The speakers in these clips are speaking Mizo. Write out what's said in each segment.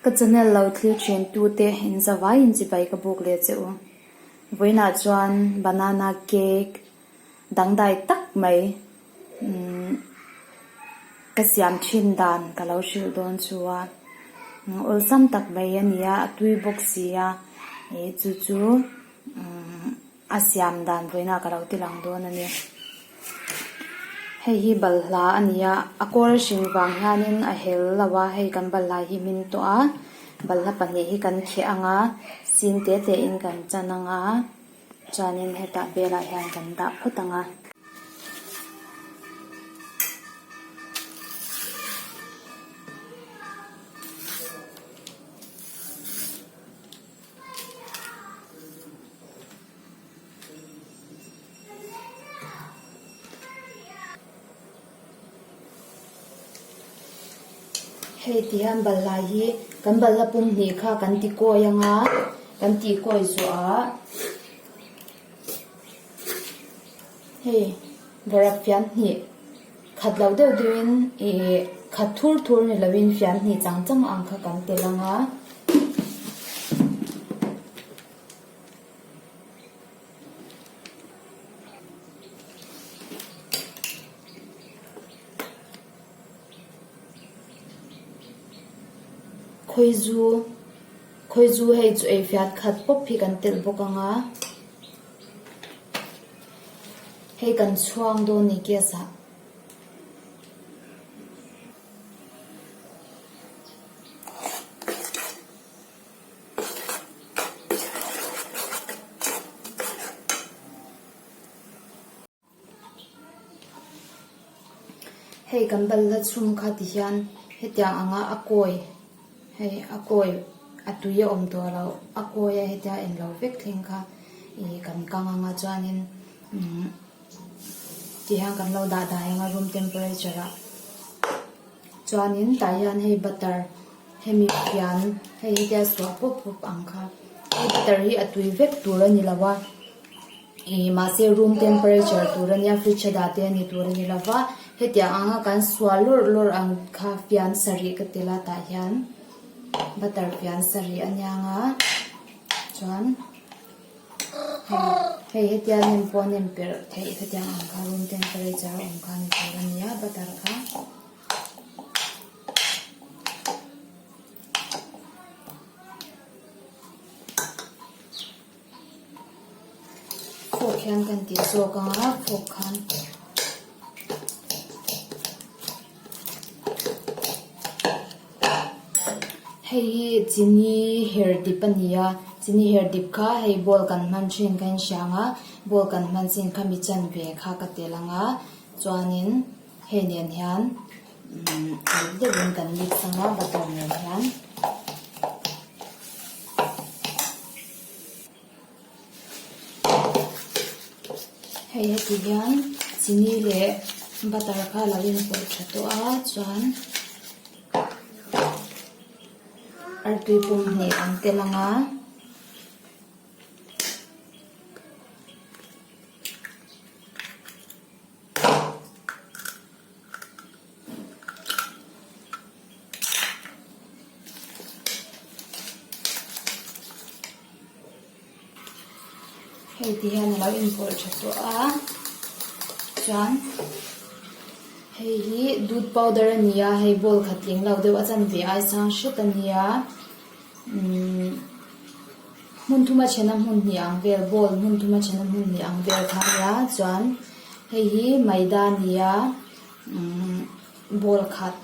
Ka channel lo thlir thin tute in zavai in chibai ka buk leh che u. Vawiinah chuan banana cake dangdai tak mai umm ka siam thin dan ka lo hrilh dawn chu a. Awlsam tak mai a ni a, a tui bawk si a, ih chu chu umm. A siam dan vawiinah ka lo ti lang dawn a ni. Hei hi balhla a ni a, a kawl hring vang hianin a hel lo a, hei kan balhla hi hmin tawh a, balhla pahnih hi kan kheh ang a, sin te te in kan chan ang a, chuanin hetah belah hian kan dah phawt ang a. Hei ti hian balhla hi kan balhla pum hnih kha kan ti kawi ang a, kan tih kawi zawh ah hei varak fian hnih khat loh deuh deuh in ih khat thur thur ni lo in fian hnih chang chang ang kha kan tel ang a. Khawizu khawizu hei chu ei fian khat pawp hi kan telh bawk ang a hei kan chhuang dawn a ni gas ah. Hei kan balhla chhum kha ti hian hetiang anga a kawi hei a kawi a tui a awm tawh loh a kawi a hetia englo vek thleng kha ih kan kang anga chuanin umm ti hian kan lo dah dai anga room temperature ah chuanin tah hian hei butter hemi fian hei hetia suah pawp pawp ang kha hei butter hi a tui vek tur a ni lo a ih mahse room temperature tur a nia fridge a dah te a ni tur a ni lo va hetiang anga kan suah lawrh lawrh ang kha fian sarih ka ti la tah hian butter fian sarih a nia nga chuan hei hei hetia nem pawh a nem perh theih hetiang ang kha room temperature a awm kha a ni tur a nia butter kha. Fork hian kan tih zawk ang a fork khan hei hi chini her dip a ni a chini her dip kha hei bowl kan hman thin kha in hria ang a bowl kan hman chin kha mi chanve kha ka tel ang a chuanin. Hei nen hian umm uluk deuhin kan mix ang a butter nen hian. Hei heti hian chini leh butter kha lo inpawlh tha tawh a chuan artui pum hnih an tel ang a. Hei ti hian a lo inpawlh tha tawh a chuan hei hi dut powder a ni a hei bowl khat tling lo deuh a chanve ai sang hret a nia umm. Hmun thuma thena hmun hnih ang vel bowl hmun thuma thena hmun hnih ang vel kha a nia chuan hei hi maida a ni a umm bowl khat.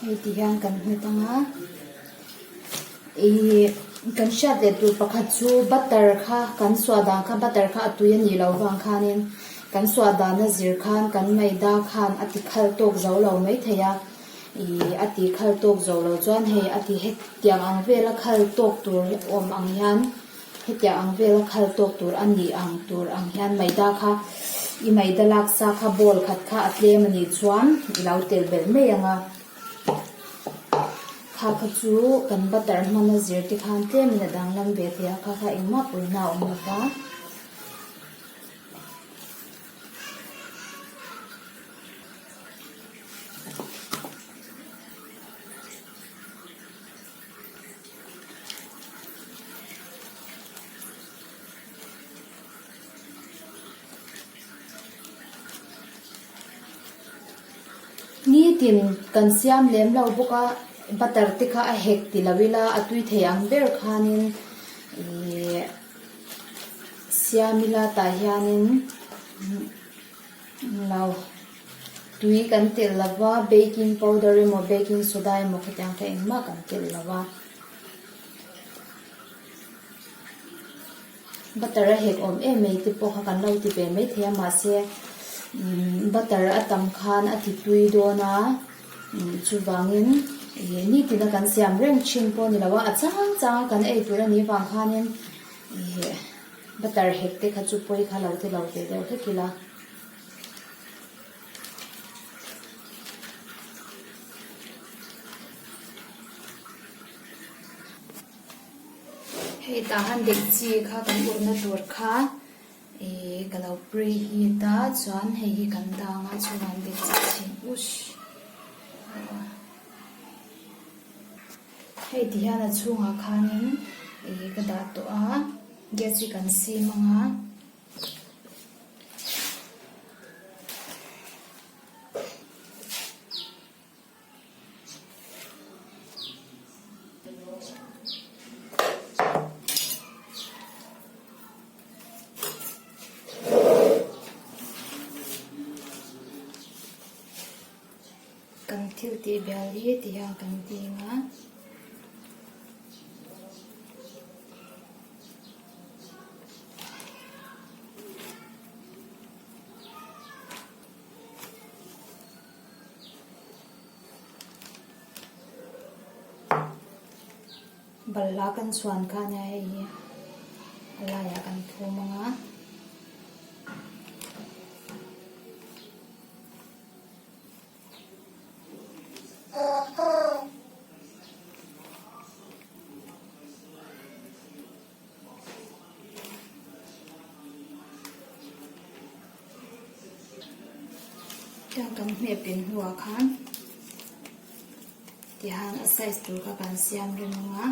Hei ti hian kan hmet ang a, ihh kan hriat leh tur pakhat chu butter kha kan suah dan kha butter kha a tui a nih loh vang khanin kan suah dana zir khan kan maida khan a ti khal tawk zo lo maithei a, ihh a ti khal tawk zo lo chuan hei a ti hetiang ang vela khal tawk tur awm ang hian hetiang ang vela khal tawk tur a nih ang tur ang hian maida kha i maida lak sa kha bowl khat kha a tlem a nih chuan i lo tel belh mai ang a kha kha chu kan butter hmana zir te khan tlemin a danglam ve thei a kha kha engmah pawina a awm lo va. Nitin kan siam lem lo bawk a butter te kha a hek ti lo ila a tui thei ang ber khanin ihh siam ila tah hianin lo tui kan telh lo va baking powder emaw baking soda emaw khatiang kha engmah kan telh lo va. Butter a hek awm em mai te pawh kha kan lo ti ve maithei a mahse umm butter a tam khan a ti tui dawn a umm chuvangin ih nitin a kan siam reng thin pawh a ni lo a a chang chang a kan ei tur a nih vang khanin ih butter hek te kha chu pawi kha lo ti lo ve deuh hlek ila. Hei tah han dek chi kha kan urna tur kha ih ka lo pre heat a chuan hei hi kan dang a chhungah an dek chi chhin ush hei ti hian a chhungah khanin ih ka dah tawh a gas hi kan sim ang a. Kan thil tih bial hi ti hian kan ding a. Balhla kan chhuan kha ania hei hi a laiah kan phum ang a. Tiang kan hmeh pin hnuah khan tihan a size tur kha kan siam reng ang a.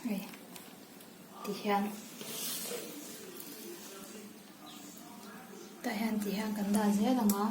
Hei. Ti hian tah hian ti hian kan dah zel ang a.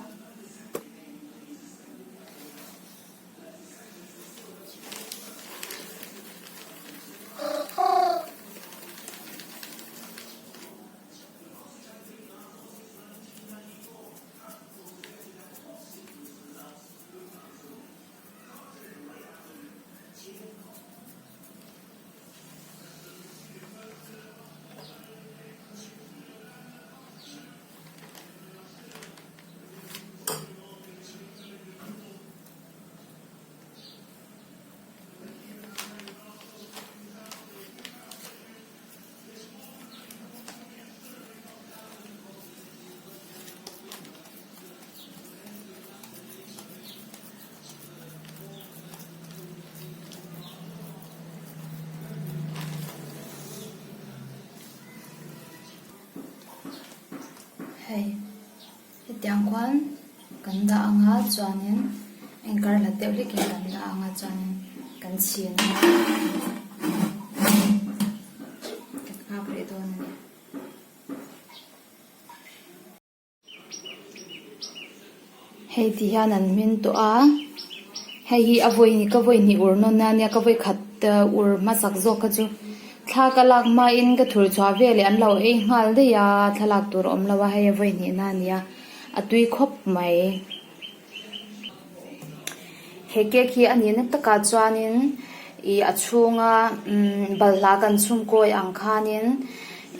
Hei hetiang khuan kan dah ang a chuanin a inkar hlat deuh hlekin kan dah ang a chuanin kan chhin ang a kan nghak rih dawn a ni. Hei ti hian an hmin tawh a. Hei hi a vawi ka vawi hnih ur nawn a nia ka vawi khat ur hmasak zawk kha chu thla ka lak hmain ka thur chhuah veleh an lo ei nghal daih a thlalak tur a awm lo a hei a vawi hnihna a nia a tui khawp mai. He cake hi a nihna takah chuanin ih a chhunga umm balhla kan chhum kawi ang khanin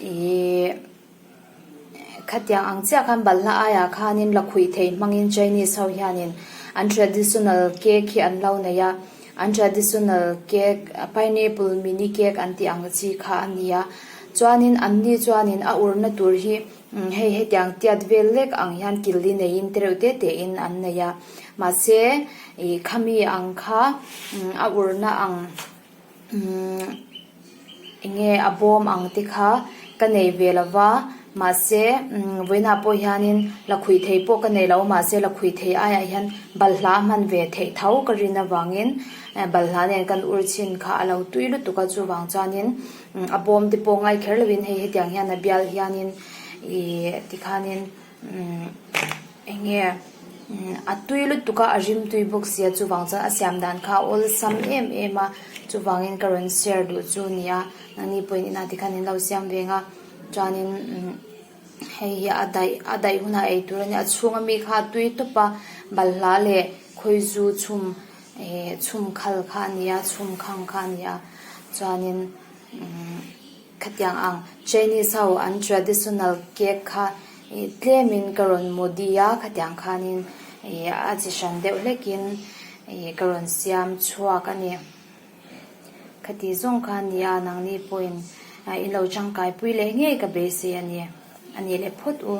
ihh khatiang ang chiah khan balhla aiah khanin lakhuih thei hmangin Chinese ho hianin an traditional cake hi an lo nei a an traditional cake pineapple mini cake an tih ang chi kha a ni a chuanin anni chuanin a urna tur hi. Hei hetiang tiat vel lek ang hian kil li neiin te reuh te te in an nei a mahse ih khami ang kha a urna ang eng nge a bawm ang te kha ka nei ve lo va mahse vawiinah pawh hianin lakhuih thei pawh ka nei lo mahse lakhuih thei aiah hian balhla a hman ve theih tho ka rin avangin balhla nen kan ur chhin kha a lo tui lutuk a chuvang chuanin. A bawm te pawh ngai kher lovin hei hetiang hian a bial hianin ihh tikhanin umm eng nge a tui lutuk a a rim tui bawk sia chuvang chuan a siam dan kha a awlsam em em a chuvangin ka rawn share duh chu a ni a nangni pawhin inah tikhan in lo siam ve ang a chuanin umm hei hi a daih a daih hunah ei tur a nia a chhunga mi kha a tui tawp a balhla leh khawizu chhum ihh chhum khal kha a ni a chhum khang kha a ni a. Chuanin umm khatiang ang Chinese ho an traditional cake kha ih tlemin ka rawn modi a khatiang khanin ih a chi hran deuh hlekin ih ka rawn siam chhuak a ni. Khati zawng kha a ni a nangni pawhin in lo tangkai pui leh ngei ka beisei a ni a ni leh phawt u.